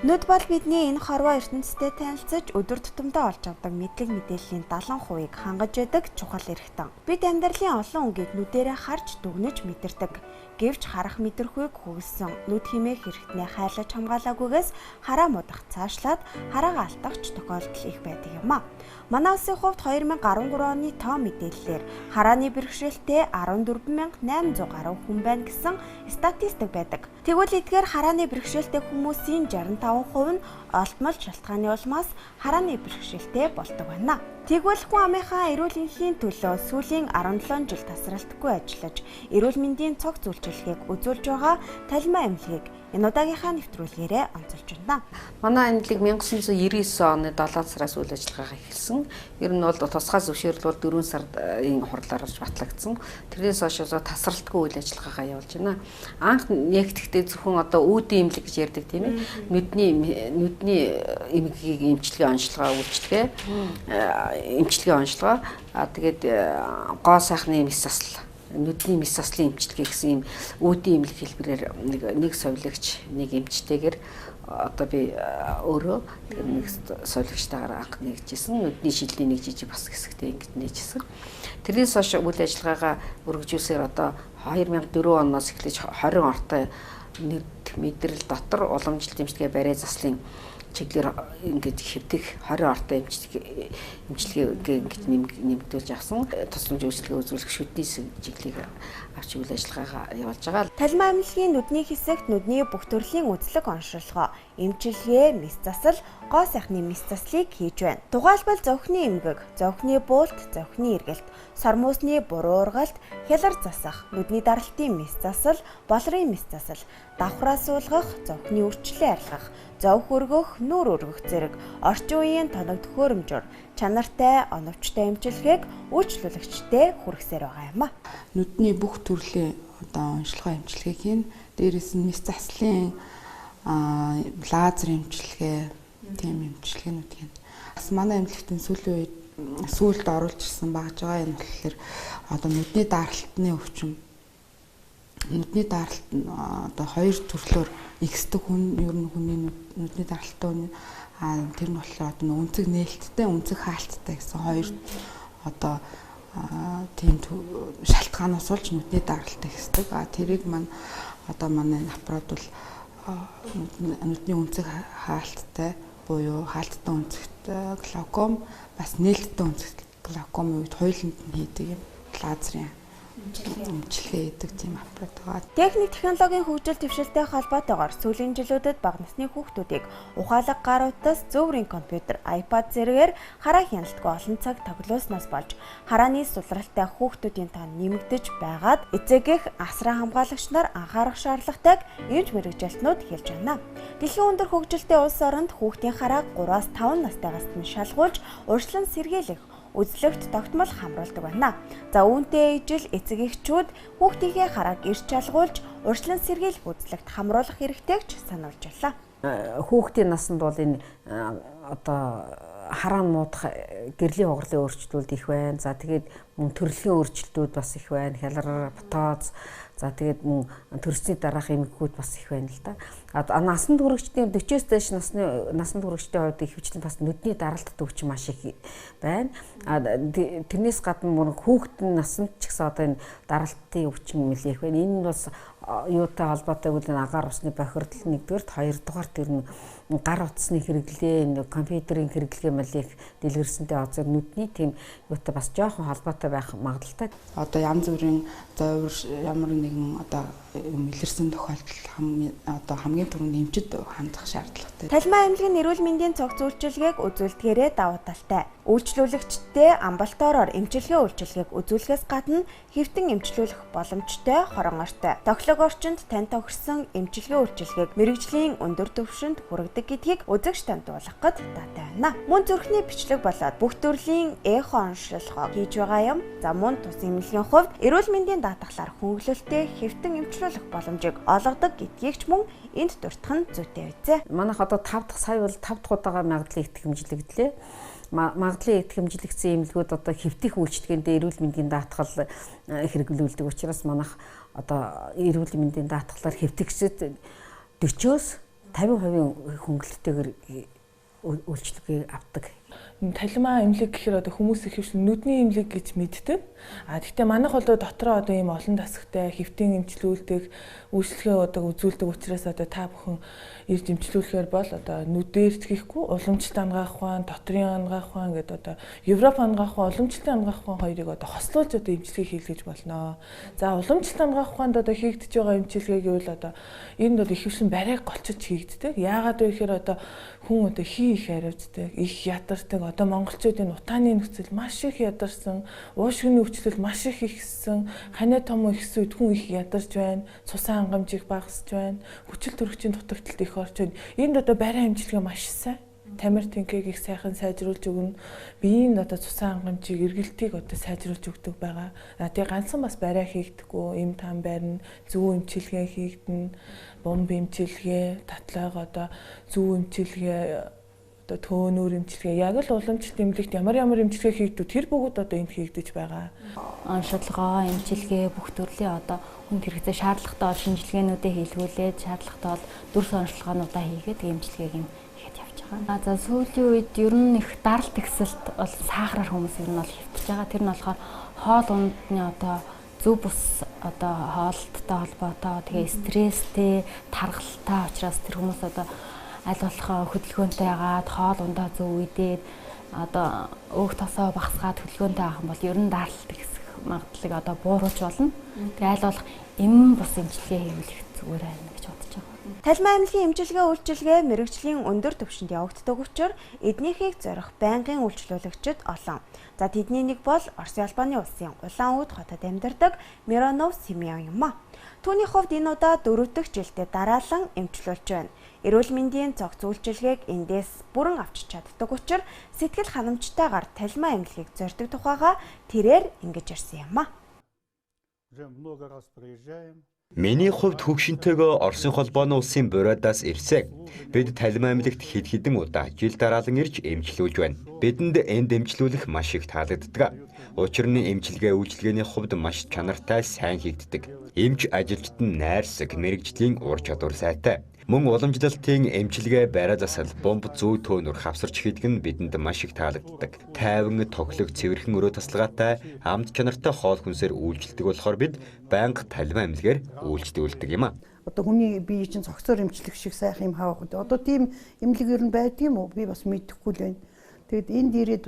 Нүд бол бидний энэ хорвоо ертөнцтэй танилцаж өдөр тутамдаа олж авдаг мэдлэг мэдээллийн 70%-ийг хангаж байдаг чухал эрхтэн. Бид амьдралын олон өнгийг нүдэрээ харж дүгнэж мэдэрдэг. Гэвч харах мэдрэхүйг хөгөлсөн нүд химээх эрхтнээ хайрлаж хамгаалаагүйгээс хараа муудах цаашлаад хараагаа алдах ч тохиолдол их байдаг юм а. Манай улсын хувьд 2013 оны тоо мэдээллээр харааны бэрхшээлтэй 14,800 гаруй хүн байна гэсэн статистик байдаг. Тэгвэл эдгээр харааны бэрхшээлтэй хүмүүсийн 65% нь олдмол шалтгааны улмаас харааны бэрхшээлтэй болдог байна. Тэгвэл хүн амынхаа эрүүл энхийн төлөө сүүлийн 17 жил тасралтгүй ажиллаж, эрүүл мэндийн цогц үйлчилгээг үзүүлж байгаа Талимаа эмнэлгийг энэ удаагийнхаа нэвтрүүлгээрээ онцолж байна. Манай эмнэлэг 1999 оны 7 сараас үйл ажиллагаагаа эхэлсэн. Ер нь бол тусгай зөвшөөрөл бол 4 сарын хурлаар болж батлагдсан. Тэрнээс хойш тасралтгүй үйл ажиллагаагаа явуулж байна. Анх нэгтгэхдээ зөвхөн одоо үүдийн эмнэлэг гэж ярьдаг, тийм ээ. Нүдний эмгэгийг эмчилгээ онцлогоо үйлчилгээ, эмчилгээ онцлогоо. Тэгээд гоо сайхны мэс засал, нүдний мэс заслын эмчилгээ гэсэн ийм үүдийн эмнэлэг хэлбэрээр нэг совилагч, нэг эмчтэйгээр одоо би өөрөө тэр нэг совилагчтайгаар анх нэгжсэн. Нүдний шилний нэг жижиг бас хэсэгтэй ингэж нээжсэн. Тэрнээс хойш үйл ажиллагаагаа өргөжүүлсээр одоо 2004 оноос эхлэж 20 ортой нүд мэдрэл дотор уламжлалт эмчилгээ барай заслын чиглэлээр ингэж хэвтэх 20 ортой эмчилгээ ингэж нэмэгдүүлж авсан. Тусламж үйлчилгээ үзүүлэх шүдний чиглэлийг авч үйл ажиллагаагаа явуулж байгаа. Талимаа эмнэлгийн нүдний хэсэгт нүдний бүх төрлийн үзлэг оншилгоо, эмчилгээ, мэс засал, гоо сайхны мэс заслыг хийж байна. Тухайлбал зовхны эмгэг, зовхны буулт, зовхны эргэлт, сормуусны буруу ургалт, хялар засах, нүдний даралтын мэс засал, болрын мэс засал, давхраа суулгах, зовхны үрчлээ арилгах, зовх өргөх, нүүр өргөх зэрэг орчин үеийн тоног төхөөрөмжөөр чанартай, оновчтой эмчилгээг үйлчлүүлэгчтэй хүргэсээр байгаа юм а. Нүдний бүх төрлийн одоо онцлогоо эмчилгээг хийн. Дээрээс нь мэс заслын лазер эмчилгээ, тийм эмчилгээнүүд хийн. Бас манай эмнэлэгтэн сүүлийн үед сүүлд оруулж ирсэн багж байгаа энэ болохоор одоо нүдний даралтны өвчин. Нүдний даралт нь одоо хоёр төрлөөр ихсдэг хүн, ер нь хүний нүдний даралттай хүн, тэр нь болохоор одоо өнцөг нээлттэй, өнцөг хаалттай гэсэн хоёр одоо тийм шалтгаанаас болж нүдний даралт ихсдэг. Тэрийг маань одоо манай аппарат бол нүдний өнцөг хаалттай буюу хаалттай өнцөгтэй глауком, бас нээлттэй өнцөгтэй глаукомын үед хоёуланд нь хийдэг юм лазерын эмчилгээ хийдэг тийм аппарат байгаа. Техник технологийн хөгжил дэвшилтэй холбоотойгоор сүүлийн жилүүдэд бага насны хүүхдүүдийг ухаалаг гар утас, зөөврийн компьютер, iPad зэрэгээр хараа хяналтгүй олон цаг тоглуулсноос болж харааны сулралтай хүүхдүүдийн тоо нэмэгдэж байгаад эцэг эх асран хамгаалагч нар анхаарах шаардлагатайг эмч мэргэжилтнүүд хэлж байна. Дэлхийн өндөр хөгжилтэй улс оронд хүүхдийн харааг 3-5 настайгаас нь шалгуулж урьдчилан сэргийлэх үзлэгт тогтмол хамруулдаг байна. За үүнтэй ижил эцэг эхчүүд хүүхдийнхээ харааг эрт шалгуулж урьдчилан сэргийлэх үзлэгт хамруулах хэрэгтэй ч сануулж байлаа. Хүүхдийн насанд бол энэ одоо хараа муудах гэрлийн хугарлын өөрчлөлтүүд их байна. За тэгээд мөн төрөлхийн өөрчлөлтүүд бас их байна. Хялар, птоз, за тэгээд мөн төрсний дараах эмгэгүүд бас их байна л да. А насанд хүрэгчдийн 40-оос дээш насанд хүрэгчдийн хувьд ихэвчлэн бас нүдний даралтад өвчин маш их байна. А тэрнээс гадна мөн хүүхдийн насанд ч гэсэн одоо энэ даралтын өвчин нэлээх байна. Энэ нь бас юутай холбоотой гэвэл агаар усны бохирдол нэгдүгээрт, хоёрдугаар тэр нь гар утасны хэрэглээ, компьютерийн хэрэглээ мэл их дэлгэрсэнтэй онцоор нүдний тийм юутай бас жоохон холбоотой байх магадлалтай. Одоо янз бүрийн зовир ямар нэгэн одоо юм илэрсэн тохиолдолд одоо хамгийн түрүүнд эмчид хандах шаардлагатай. Талимаа эмнэлгийн эрүүл мэндийн цогц үйлчилгээг үзүүлдгээрээ давуу талтай. Үйлчлүүлэгчдээ амбулаториор эмчилгээ үйлчилгээг үзүүлэхээс гадна хэвтэн эмчлүүлэх боломжтой хорон ортой. Тохилог орчинд тань тохирсон эмчилгээ үйлчилгээг мэргэжлийн өндөр түвшинд хүргэдэг гэдгийг үзэгч танд дуулгах гээд даатай байна. Мөн зүрхний бичлэг болоод бүх төрлийн эхо онцлогоо хийж байгаа юм. За мөн тус эмнэлгийн хувьд эрүүл мэндийн даатгалаар хөнгөлөлттэй хэвтэн эмчлүүлэх боломжийг олгодог гэдгийг ч мөн энд дуртах нь зүйтэй байцээ. Манайх одоо 5 дахь сая бол 5 дахь удаага магадлал итгэмжлэгдлээ. Магадлалын итгэмжлэгдсэн эмнэлгүүд одоо хэвтэх үйлчилгээндээ эрүүл мэндийн даатгал хэрэглүүлдэг учраас манайх одоо эрүүл мэндийн даатгалаар хэвтэгчид 40-оос 50% хөнгөлөлттэйгээр үйлчилгээ авдаг. Талимаа эмнэлэг гэхээр одоо хүмүүс их хвшил нүдний эмнэлэг гэж мэддэг. А тэгтээ манайх бол дотроо одоо ийм олон тасагтай хэвтийн эмчлүүлдэг, үйлчлэгээ одоо үзүүлдэг учраас одоо та бүхэн ирж эмчлүүлэхээр бол одоо нүдээр ч гэхгүй уламжлалт анагаах ухаан, дотрын анагаах ухаан гэдэг одоо Европ анагаах ухаан, уламжлалтын анагаах ухаан хоёрыг одоо хослуулж одоо эмчилгээ хийлгэж болно. За уламжлалт анагаах ухаанд одоо хийгдэж байгаа эмчилгээ гэвэл одоо энд бол их хвшлэн барайг голчилж хийгддэг. Яагаад вэ гэхээр одоо хүн одоо хий их хариуцдаг, их ядардаг. Одоо монголчуудын утааны нөхцөл маш их ядарсан, уушгины өвчлөл маш их ихссэн, ханиа том ихсэн үед хүн их ядарч байна, цусан хангамж их багасч байна, хүчил төрөгчийн дутагдалт их орж байна. Энд одоо барай эмчилгээ маш сайн. Тамир тэнхээг их сайхан сайжруулж өгнө. Биеийн одоо цусан хангамжийг, эргэлтийг одоо сайжруулж өгдөг байгаа. Тэгээ ганцхан бас барай хийгдэхгүй, эм там барина, зүү эмчилгээ хийгдэнэ, бомб эмчилгээ, татлайг одоо зүү эмчилгээ, одоо төөнүүр эмчилгээ, яг л уламжлалт эмнэлэгт ямар ямар эмчилгээ хийгдүү тэр бүгд одоо энд хийгдэж байгаа. Оншилгоо, эмчилгээ бүх төрлийн одоо хүнд хэрэгцээ шаардлагатай бол шинжилгээнүүдээ хийлгүүлээд, шаардлагатай бол дүрс оншилгоонуудаа хийгээд эмчилгээг юм ихэд явж байгаа. За сүүлийн үед ер нь их даралт ихсэлт бол сахараар хүмүүс ер нь бол хэвтэж байгаа. Тэр нь болохоор хоол ундны одоо зөв бус одоо хоолттой холбоотой, тэгээ стресстэй, таргалтай учраас тэр хүмүүс одоо аль болох хөдөлгөөнтэй ягаад хоол ундаа зөв үдээд одоо өөх тосоо багасгаад хөдөлгөөнтэй авах юм бол ер нь даралт ихсэх магадлалыг одоо бууруулж болно. Тэгээ аль болох эм бус эмчилгээ хийвэл их зүгээр байна гэж бодож байгаа. Талимаа эмнэлгийн эмчилгээ үйлчилгээ мэргэжлийн өндөр түвшинд явагддаг учраас эднийхийг зорих байнгын үйлчлүүлэгчид олон. За тэдний нэг бол Оросын албаны улсын Улаан-Ууд хотод амьдардаг Миронов Семен юм а. Түүний хувьд энэ удаа 4 дахь жилдээ дараалан эмчлүүлж байна. Эрүүл мэндийн цогц үйлчилгээг эндээс бүрэн авчиж чаддаг учраас сэтгэл ханамжтайгаар талимаа эмнэлгийг зорьдог тухайга тэрээр ингэж ярьсан юм а. Миний хувьд хөгшинтэйгөө Оросын холбооны улсын Бурайдаас ирсэн. Бид талимаа эмнэлэгт хэд хэдэн удаа жил дараалан ирж эмчлүүлж байна. Бидэнд энд эмчлүүлэх маш их таалагддаг. Учир нь эмчилгээ үйлчилгээний хувьд маш чанартай сайн хийгддэг. Эмч ажилчид нь найрсаг, мэргэжлийн ур чадвар сайтай. Мөн уламжлалтын эмчилгээ барай засал, бомб зүү төөнөр хавсарч хийдэг нь бидэнд маш их таалагддаг. Тайван, тохилог, цэвэрхэн өрөө тасалгаатай, амт чанартай хоол хүнсээр үйлчилдэг болохоор бид байнга талимаа эмнэлгээр үйлчлүүлдэг юм а. Одоо хүний бие чинь цогцоор эмчлэх шиг сайхан юм хаах. Одоо тийм эмнэлэг ер нь байдаг юм уу? Би бас мэдэхгүй л байна. Тэгэд энд ирээд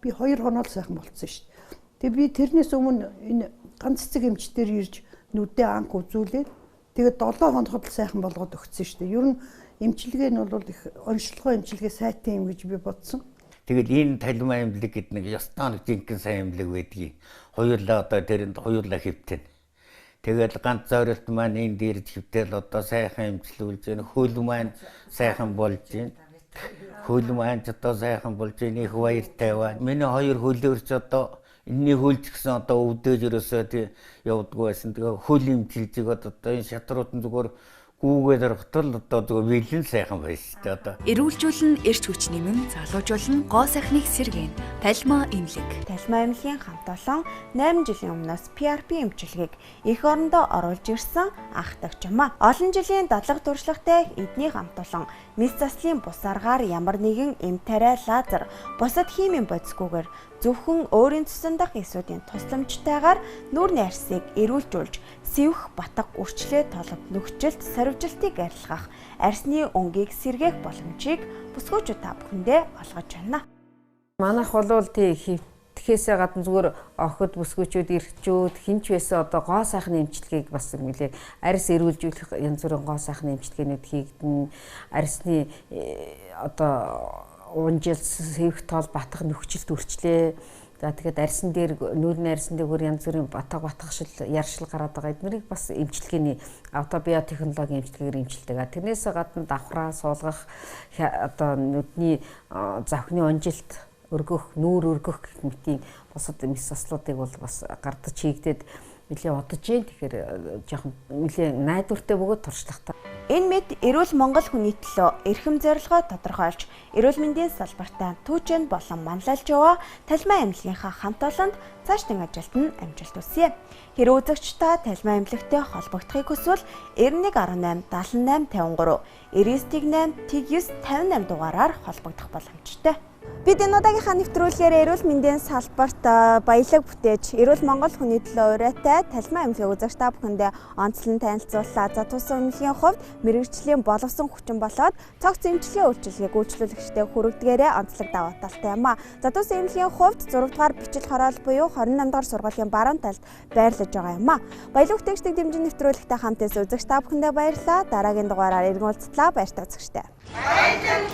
би 2 хоног л сайхан болцсон шүү дээ. Тэгээ би тэрнээс өмнө энэ ганц цэцэг эмчтэр ирж нүдээ анх үзүүлээд тэгээд 7 хоногт л сайхан болгоод өгсөн шүү дээ. Ер нь эмчилгээ нь бол их онцлогоо эмчилгээ сайтай юм гэж би бодсон. Тэгэл энэ талимаа эмнэлэг гэдэг нэг ёстой нэг жинхэнэ сайн эмнэлэг байдгийг. Хоёулаа одоо тэрэнд хоёулаа хэвтэн. Тэгэл ганц зорилт маань энд ирж хэвтэл одоо сайхан эмчлүүлж байна. Хөл маань сайхан болж байна. Хөл маань ч одоо сайхан болж байна. Их баяртай байна. Миний хоёр хөлөөрч одоо энэний хөлж гисэн одоо өвдөж ерөөсөө тий явдггүй байсан. Тэгээ хөл эмчилж байгаа одоо энэ шатрууд нь зүгээр гүүгээд орохтол одоо зүгээр бэлэн сайхан байна шүү дээ одоо. Эрүүлжүүлэн эрч хүч нэмэн, залуужуулан гоо сайхныг сэргээн. Талимаа эмнэлэг. Талимаа эмнэлгийн хамт олон 8 жилийн өмнөөс PRP эмчилгээг эх орондоо оруулж ирсэн анхдагч юм а. Олон жилийн дадлага туршлагатай эдний хамт олон мэс заслын бус аргаар ямар нэгэн эм тариа лазер бусад химийн бодисгүйгээр зөвхөн өөрийн цусан дах эсүүдийн тусламжтайгаар нүүрний арьсыг эрүүлжүүлж сэвх батга үрчлээ толб нөхцөлд сорвижилтыг арилгах арьсны өнгийг сэргээх боломжийг бүсгүйчүүд та бүхэндээ олгож байна. Манайх бол тий хэвтэхээсээ гадна зүгээр охид бүсгүйчүүд эрчүүд хинч байсан одоо гоо сайхны эмчилгээг бас нэлээ арьс эрүүлжүүлэх янз бүрийн гоо сайхны эмчилгээнүүд хийгдэн, арьсны одоо унжил сэвх тол батга нөхцөлд үрчлээ. За тэгээд арьсан дээр нүүрний арьсан дээр янз бүрийн батга батгашил яршил гараад байгаа эднэрийг бас эмчилгээний автобиотехнологийн эмчилгээгээр эмчилдэг. Тэрнээс гадна давхраа суулгах одоо нүдний завхны унжилт өргөх, нүүр өргөх гэх мэтийн бусад мэс заслуудыг бол бас гардаж хийгдээд нэлээ удаж гин. Тэгэхээр жоохон нэлээ найдвартай бөгөөд туршлагатай. Энэ мэд эрүүл Монгол хүний төлөө эрхэм зорилгоо тодорхойлж, эрүүл мэндийн салбартаа түүжэнд болон манлайлж яваа Талимаа эмнэлгийнхаа хамт олонд Цаашдын ажилд нь амжилт хүсье. Хэрэг үзэгч та Талимаа эмнэлэгтэй холбогдохыг хүсвэл 91 18 78 53 99 8 9 58 дугаараар холбогдох боломжтой. Бид энэ удаагийнхаа нэвтрүүлгээр эрүүл мэндийн салбарт баялаг бүтээж эрүүл Монгол хүний төлөө уриатай Талимаа эмнэлэг үзэгч та бүхэндээ онцлон танилцууллаа. За тус эмнэлгийн хувьд мэргэжлийн боловсон хүчин болоод цогц эмчилгээ үйлчилгээг үйлчлүүлэгчтэй хүргэдгээрээ онцлог давуу талтай юм а. За тус эмнэлгийн хувьд 6 дугаар бичил хороол буюу 28 дугаар сургуулийн баруун талд байрлаж байгаа юм а. Баялаг бүтээгчдийг дэмжин нэвтрүүлэгтэй хамт үзэгч та бүхэндээ баярлалаа. Дараагийн дугаараар иргэн уулзтлаа. Баяртай үзэгчтэй. Баярлалаа.